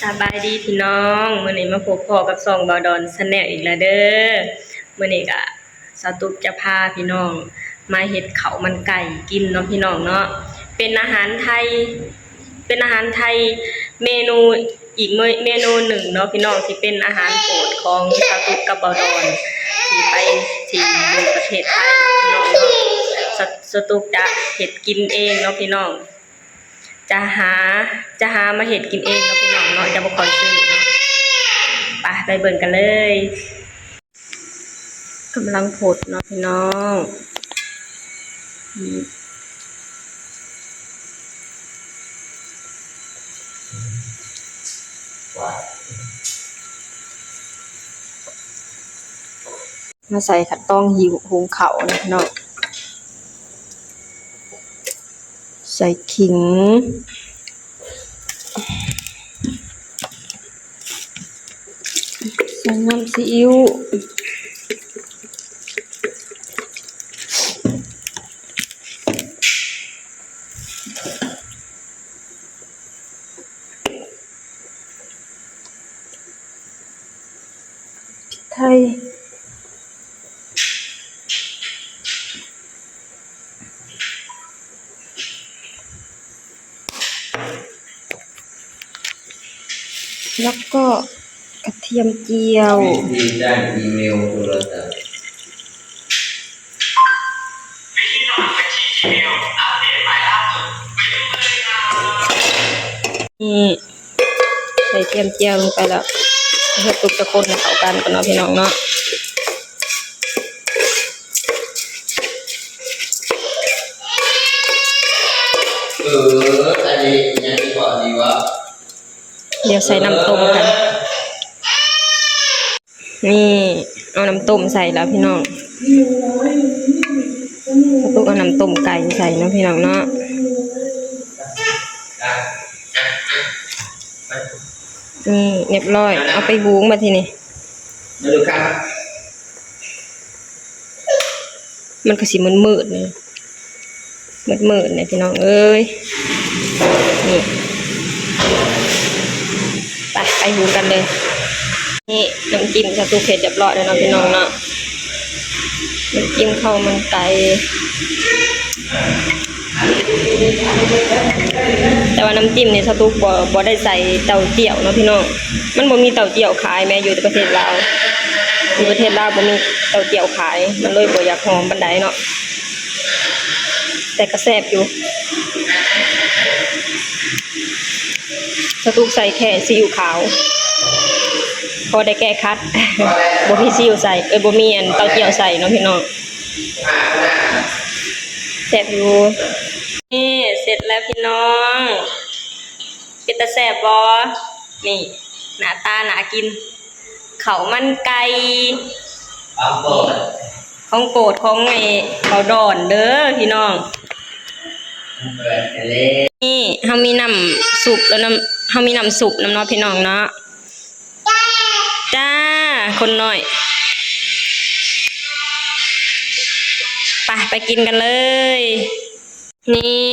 ສະບາຍດີພີ່ນ້ອງ, ມື້ນີ້ມາພົບພໍ້ກັບຊ່ອງບ່າວດອນແຊນແນວອີກແລ້ວເດີ. ມື້ນີ້ກະສາວຕຸກຈະພາພີ່ນ້ອງມາເຮັດເຂົ້າມັນໄກ່ກິນເນາະພີ່ນ້ອງເນາະ. ເປັນອາຫານໄທ ເປັນອາຫານໄທເມນູ ອີກເມ ເມນູໜຶ່ງເນາະພີ່ນ້ອງ ທີ່ເປັນອາຫານໂປດຂອງສາວຕຸກກັບບ່າວດອນ ທີ່ໄປ ທີ່ຢູ່ປະເທດໄທພີ່ນ້ອງເນາະ. ສາວ ສາວຕຸກຈະເຮັດກິນເອງເນາະພີ່ນ້ອງ. ຈະຫາ ຈະຫາມາເຮັດກິນເອງເນາະພີ່ນ້ອງເນາະ, ຈະບໍ່ຄ່ອຍຊື້ເນາະ. ໄປ ໄປເບິ່ງກັນເລີຍ. ກຳລັງພົດເນາະພີ່ນ້ອງ. ມາໃສ່ຂັ້ນຕອນຫິວ ຫຸງເຂົ້າເນາະພີ່ນ້ອງ. ໃສ່ຂີງ ໃສ່ນ້ຳຊີອິ້ວ ພິກໄທ ແລ້ວກໍກະທຽມຈຽວ. ວິທີສ້າງອີເມວໂທລະສັບ. ນີ້ ໃສ່ກະທຽມຈຽວລົງໄປແລ້ວ ເຮັດທຸກຈະຄົນໃຫ້ເຂົ້າກັນກ່ອນເນາະພີ່ນ້ອງເນາະ. ເອີ ອັນນີ້ຍັງຊິບອກດີວະ. ດຽວໃສ່ນ້ຳຕົ້ມກັນ. ນີ້ ເອົານ້ຳຕົ້ມໃສ່ແລ້ວພີ່ນ້ອງ. ສາວຕຸກເອົານ້ຳຕົ້ມໄກ່ໃສ່ເນາະພີ່ນ້ອງເນາະ. ນີ້ ຮຽບຮ້ອຍ ເອົາໄປຫຸງບາດທີນີ້. ມັນກໍຊິມືດໆ ມືດໆ ນີ້ພີ່ນ້ອງເອີຍ. ນີ້ ໄປ ໄປຫຸງກັນເລີຍ. ນີ້ ນ້ຳຈິ້ມສາວຕຸກເຮັດຮຽບຮ້ອຍແລ້ວເນາະພີ່ນ້ອງເນາະ, ນ້ຳຈິ້ມເຂົ້າມັນໄກ່. ແຕ່ວ່ານ້ຳຈິ້ມນີ້ສາວຕຸກບໍ່ ບໍ່ໄດ້ໃສ່ເຕົ້າຈ້ຽວເນາະພີ່ນ້ອງ, ມັນບໍ່ມີເຕົ້າຈ້ຽວຂາຍແມ້ ຢູ່ປະເທດລາວ. ຢູ່ປະເທດລາວບໍ່ມີເຕົ້າຈ້ຽວຂາຍ ມັນເລີຍບໍ່ຢາກຫອມປານໃດເນາະ. ແຕ່ກໍແຊບຢູ່. ສາວຕຸກໃສ່ແຄ່ຊີອິ້ວຂາວ ພໍໄດ້ແກ້ຂັດ. ບໍ່ມີຊີອິ້ວໃສ່ ເອີ ບໍ່ມີອັນເຕົ້າຈ້ຽວໃສ່ເນາະພີ່ນ້ອງ. ແຊບຢູ່. ນີ້ ເສັດແລ້ວພີ່ນ້ອງ. ເປັນຕາແຊບບໍ່? ນີ້ ໜ້າຕາໜ້າກິນ. ເຂົ້າມັນໄກ່ ຂອງໂປດ ຂອງໂປດຂອງໄອ້ບ່າວດອນເດີພີ່ນ້ອງ. ນີ້ເຮົາມີນ້ຳຊຸບແລ້ວນຳ ເຮົາມີນ້ຳຊຸບນຳເນາະພີ່ນ້ອງເນາະ. ຈ້າ ຄົນນ້ອຍ. ໄປ ໄປກິນກັນເລີຍ. ນີ້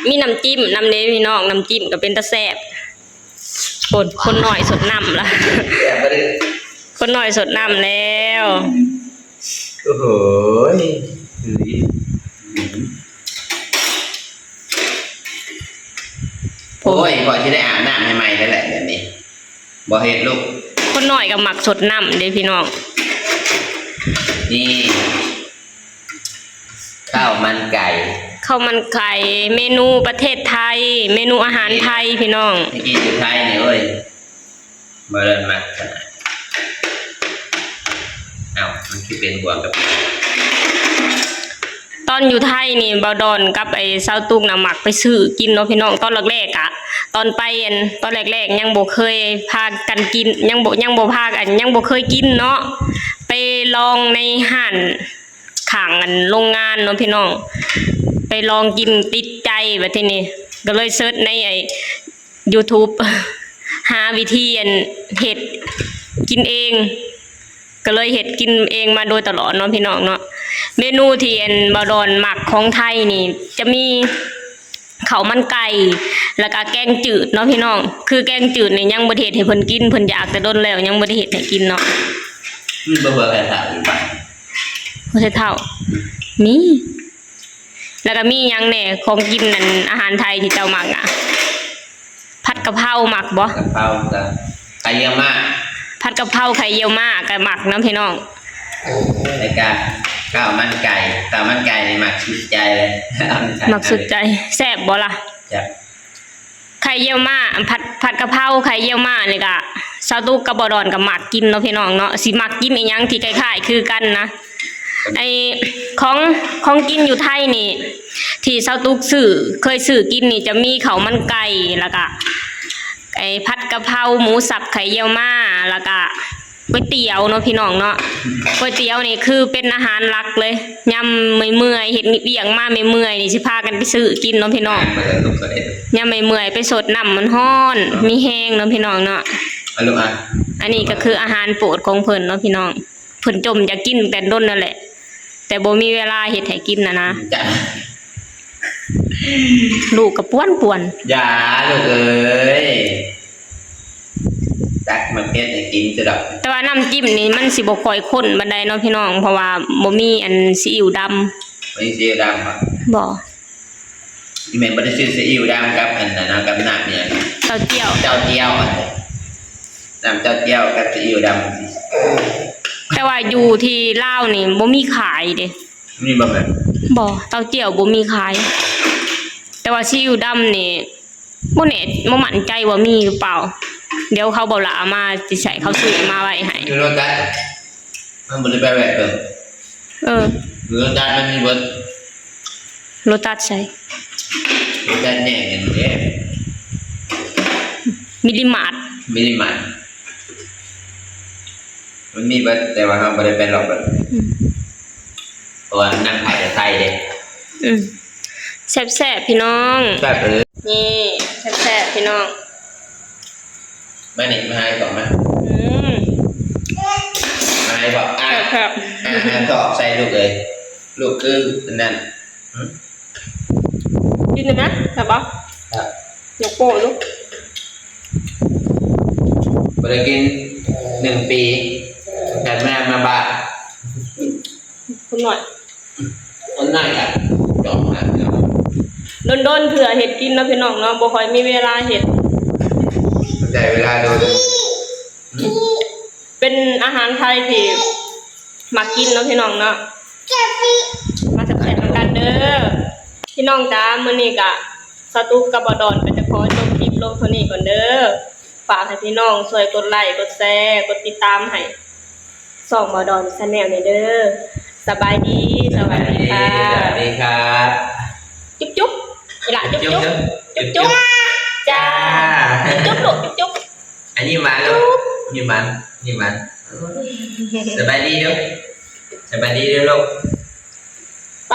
ມີນ້ຳຈິ້ມນຳເດ້ພີ່ນ້ອງ, ນ້ຳຈິ້ມກໍເປັນຕາແຊບ. ຄົນ ຄົນນ້ອຍສົດນ້ຳລະ ຄົນນ້ອຍສົດນ້ຳແລ້ວ. ໂອ້ໂຫຍ ໂອ້ຍ ພໍຊິໄດ້ອາບນ້ຳໃຫ້ໃໝ່ແລ້ວແຫຼະແບບນີ້. ບໍ່ເຮັດລູກ. ຄົນນ້ອຍກໍມັກສົດນ້ຳເດ້ພີ່ນ້ອງ. ນີ້ ເຂົ້າມັນໄກ່ ເຂົ້າມັນໄກ່ ເມນູປະເທດໄທ ເມນູອາຫານໄທພີ່ນ້ອງ. ຕະກີ້ຢູ່ໄທນີ້ເວີ້ຍ ບໍ່ໄດ້ມັກຂະໜາດ. ເອົ້າ ມັນຄືເປັນຫ່ວງກັບ ຕອນຢູ່ໄທນີ້ ບ່າວດອນກັບໄອ້ສາວຕຸກນະ ມັກໄປຊື້ກິນເນາະພີ່ນ້ອງ. ຕອນແລກໆ ອະ ຕອນໄປ ອັນ ຕອນແລກໆ ຍັງບໍ່ເຄີຍພາກັນກິນ ຍັງບໍ່ ຍັງບໍ່ພາກັນ ຍັງບໍ່ເຄີຍກິນເນາະ. ໄປລອງໃນຮ້ານຂ້າງ ອັນ ໂລງງານເນາະພີ່ນ້ອງ, ໄປລອງກິນຕິດໃຈ. ບັດທີນີ້ກໍເລີຍເສີດໃນ ໄອ້ ຢູທູບ ຫາວິທີ ອັນ ເຮັດກິນເອງ. ກໍເລີຍເຮັດກິນເອງມາໂດຍຕະຫຼອດເນາະພີ່ນ້ອງເນາະ. ເມນູທີ່ ອັນ ບ່າວດອນມັກຂອງໄທນີ້ຈະມີເຂົ້າມັນໄກ່ ແລ້ວກະແກງຈືດເນາະພີ່ນ້ອງ. ຄືແກງຈືດນີ້ຍັງບໍ່ໄດ້ເຮັດໃຫ້ເພິ່ນກິນ, ເພິ່ນຢາກແຕ່ດົນແລ້ວ ຍັງບໍ່ໄດ້ເຮັດໃຫ້ກິນເນາະ. ມີບໍ່ເພິ່ນໃຫ້ຖ້າຢູ່ບ້ານ ບໍ່ໃຫ້ຖ້າ ມີ. ແລ້ວກະມີຫຍັງແດ່ ຂອງກິນ ອັນ ອາຫານໄທທີ່ເຈົ້າມັກນະ? ຜັດກະເພົາມັກບໍ່? ກະເພົາ ກະໄຂ່ເຢີຽວມ້າ. ຜັດກະເພົາໄຂ່ເຢີຽວມ້າກະມັກນຳພີ່ນ້ອງ. ແລ້ວກະ ເຂົ້າມັນໄກ່ ເຂົ້າມັນໄກ່ນີ້ມັກສຸດໃຈເລີຍ ມັກສຸດໃຈ. ແຊບບໍ່ລະ? ແຊບ. ໄຂ່ເຢີຽວມ້າ ຜັດ ຜັດກະເພົາໄຂ່ເຢີຽວມ້ານີ້ກະ ສາວຕຸກກັບບໍ່ດອນກະມັກກິນເນາະພີ່ນ້ອງເນາະ. ຊິມັກກິນອີ່ຫຍັງທີ່ຄ້າຍໆຄືກັນນະ. ໄອ້ ຂອງ ຂອງກິນຢູ່ໄທນີ້ ທີ່ສາວຕຸກຊື້ ເຄີຍຊື້ກິນນີ້ຈະມີເຂົ້າມັນໄກ່ ແລ້ວກະ ໄອ້ ຜັດກະເພົາ ໝູສັບໄຂ່ເຢີຽວມ້າ ແລ້ວກະ ກ໋ວຍຕຽວເນາະພີ່ນ້ອງເນາະ. ກ໋ວຍຕຽວນີ້ຄືເປັນອາຫານຫຼັກເລີຍ ຍາມເມື່ອຍໆ ເຮັດວຽກມາເມື່ອຍໆນີ້ ຊິພາກັນໄປຊື້ກິນເນາະພີ່ນ້ອງ. ຍາມເມື່ອຍໆ ໄປສົດນ້ຳມັນຮ້ອນ ມີແຮງເນາະພີ່ນ້ອງເນາະ. ອັນນີ້ກະຄືອາຫານໂປດຂອງເພິ່ນເນາະພີ່ນ້ອງ. ເພິ່ນຈົ່ມຢາກກິນແຕ່ດົນນັ້ນແຫຼະ ແຕ່ບໍ່ມີເວລາເຮັດໃຫ້ກິນນະນະ. ລູກກະປ່ວນໆ. ຢ່າລູກເອີຍ ຕັກໝາກເຜັດໃຫ້ກິນຊະດອກ. ແຕ່ວ່ານ້ຳຈິ້ມນີ້ມັນຊິບໍ່ຄ່ອຍຂຸ້ນປານໃດເນາະພີ່ນ້ອງ ເພາະວ່າບໍ່ມີອັນຊີອິ້ວດຳ. ບໍ່ມີຊີອິ້ວດຳບໍ່? ບໍ່. ອີ່ແມ່ບໍ່ໄດ້ຊື້ຊີອິ້ວດຳກັບອັນນັ້ນເນາະ ກັບນ້ຳຫຍັງ ເຕົ້າຈ້ຽວ ເຕົ້າຈ້ຽວ ນ້ຳເຕົ້າຈ້ຽວກັບຊີອິ້ວດຳ. ແຕ່ວ່າຢູ່ທີ່ລາວນີ້ບໍ່ມີຂາຍເດ້. ມີບໍ່ແມ່? ບໍ່ ເຕົ້າຈ້ຽວບໍ່ມີຂາຍ. ແຕ່ວ່າຊີອິ້ວດຳນີ້ ບໍ່ແນ່ ບໍ່ໝັ້ນໃຈວ່າມີຫຼືເປົ່າ. ດຽວເຂົາບໍ່ລະເອົາມາແຕ່ໃສ ເຂົາຊື້ມາໄວ້ໃຫ້. ຢູ່ໂລຕັດ ມັນບໍ່ໄດ້ໄປແວະເບິ່ງ. ເອີ ໂລຕັດມັນມີເບິດ. ໂລຕັດໃສ? ໂລຕັດແຍກອັນເດ້ ມິນິມາດ ມິນິມາດ. ມັນມີເບິດ ແຕ່ວ່າເຮົາບໍ່ໄດ້ໄປເລາະເບິ່ງ. ອືມ ເພາະວ່ານັ່ງຂາຍແຕ່ໄທເດ້. ອືມ ແຊບໆ ພີ່ນ້ອງ ແຊບເອີຍ. ນີ້ ແຊບໆ ພີ່ນ້ອງ. ມານີ້ ມາຫາອີ່ປອງມາ. ອືມ ມາອີ່ປອງ. ອ່າ ແຊບໆ ອ່າ ອ່າ ຖອກໃສ່ລູກເອີຍ ລູກຄືອັນນັ້ນ. ຫຶ ກິນໄດ້ໄໝ? ແຊບບໍ່? ແຊບ. ຍົກໂປ້ດູ. ບໍ່ໄດ້ກິນໜຶ່ງປີ ແຕ່ແມ່ມາບ້ານ. ຄົນໜ້ອຍ ຄົນໜ້ອຍກະຈອມມາ. ດົນໆ ເທື່ອເຮັດກິນເນາະພີ່ນ້ອງເນາະ ບໍ່ຄ່ອຍມີເວລາເຮັດ. ໃຊ້ເວລາດົນ. ເປັນອາຫານໄທທີ່ມັກກິນເນາະພີ່ນ້ອງເນາະ. ມາແຊບໆ ນຳກັນເດີພີ່ນ້ອງຈ້າ. ມື້ນີ້ກະສາວຕຸກກັບບໍ່ດອນກະຈະຂໍຈົບຄລິບລົງເທົ່ານີ້ກ່ອນເດີ. ຝາກໃຫ້ພີ່ນ້ອງຊ່ວຍກົດໄລ້ ກົດແຊ ກົດຕິດຕາມໃຫ້ຊ່ອງບໍ່ດອນແຊນແນວແດ່ເດີ. ສະບາຍດີ ສະຫວັດດີຄ່ະ ສະຫວັດດີຄັບ. ຈຸບຈຸບ ອີ່ຫຼະ ຈຸບຈຸບ ຈຸບຈຸບ ຈຸບຈຸບ ຈ້າ ຈຸບຈຸບລູກ ຈຸບຈຸບ. ອ່ະ ຍິ້ມຫວານລູກ ຍິ້ມຫວານ ຍິ້ມຫວານ. ສະບາຍດີເດີ ສະບາຍດີເດີລູກ. ໄປ